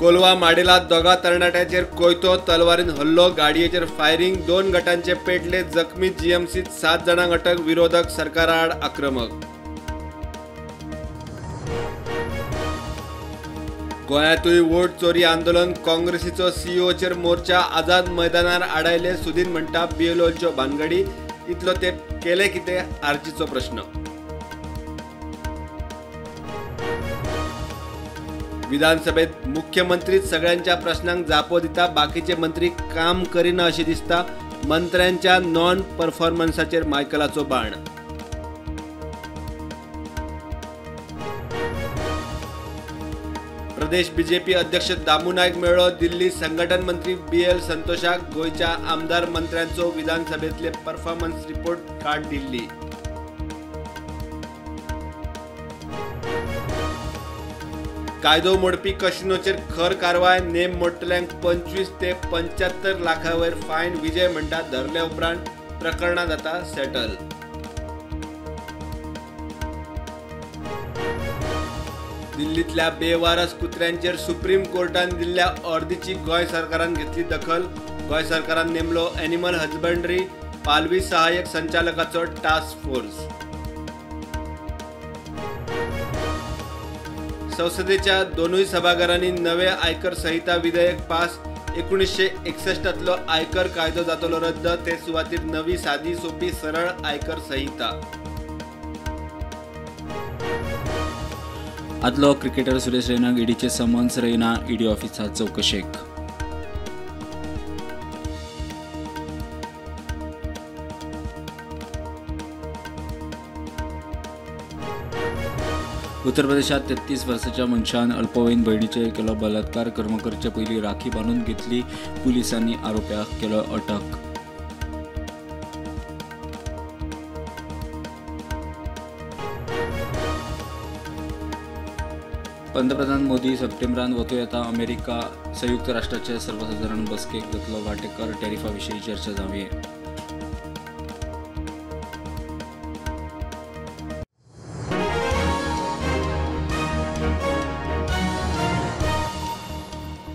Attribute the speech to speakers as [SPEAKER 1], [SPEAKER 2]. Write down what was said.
[SPEAKER 1] कोलवा माडेला दोगा तरणाट्याचेर कोयतो तलवारीन हल्लो, गाडयेचेर फायरिंग, 2 गटांचे पेटले, जखमी जीएमसीत 7 जाणांक अटक, विरोधक सरकाराआड आक्रमक। गोंयांतूय वोट चोरी आंदोलन, काँग्रेसीचो सीईओचेर मोर्चा, आझाद मैदानार आडायले, सुदीन म्हणटा बीएलओच्यो भानगडी, इतलो तेप केले कितें आरजीचो प्रश्न। विधानसभेत मुख्यमंत्री सगळ्यांच्या प्रश्नांक जापो दिता, बाकीचे मंत्री काम करिना अशें दिसता, मंत्र्यांच्या नॉन परफॉर्मन्साचेर मायकलाचो बाण। प्रदेश बीजेपी अध्यक्ष दामू नायक मेळ्ळो दिल्ली संघटन मंत्री बीएल संतोषाक, गोंयच्या आमदार मंत्र्यांचो विधानसभेतले परफॉर्मन्स रिपोर्ट कार्ड दिल्ली। कायदो मोडपी कसिनोचेर खर कारवाय, नेम मोडटल्यांक 25 ते 75 लाखां वयर फायन, विजय म्हणटा धरले उपरांत प्रकरणां जाता सेटल। दिल्लींतल्या बेवारस कुत्र्यांचेर सुप्रीम कोर्टान दिल्ल्या ऑर्दीची गोंय सरकारान घेतली दखल, गोंय सरकारान नेमलो एनिमल हजबंडरी पालवी सहाय्यक संचालकाचो टास्क फोर्स। संसदेच्या दोनूय सभाघरांनी नवे आयकर संहिता विधेयक पास, 1961तलो आयकर कायदो जातलो रद्द, ते सुवातीर नवी सादी सोपी सरळ आयकर संहिता।
[SPEAKER 2] आदलो क्रिकेटर सुरेश रैनाक ईडीचे समन्स, रैना ईडी ऑफिसात चौकशेक। उत्तर प्रदेशात 33 वर्साच्या मनशान अल्पवयीन भयणीचेर केलो बलात्कार, कर्म करचे पयलीं राखी बांदून घेतली, पुलिसांनी आरोप्याक केलो अटक। पंतप्रधान मोदी सप्टेंबरान वचूं येता अमेरिका, संयुक्त राष्ट्राचे सर्वसाधारण बसकेक जातलो वांटेकार, टॅरिफा विशीं चर्चा जावये।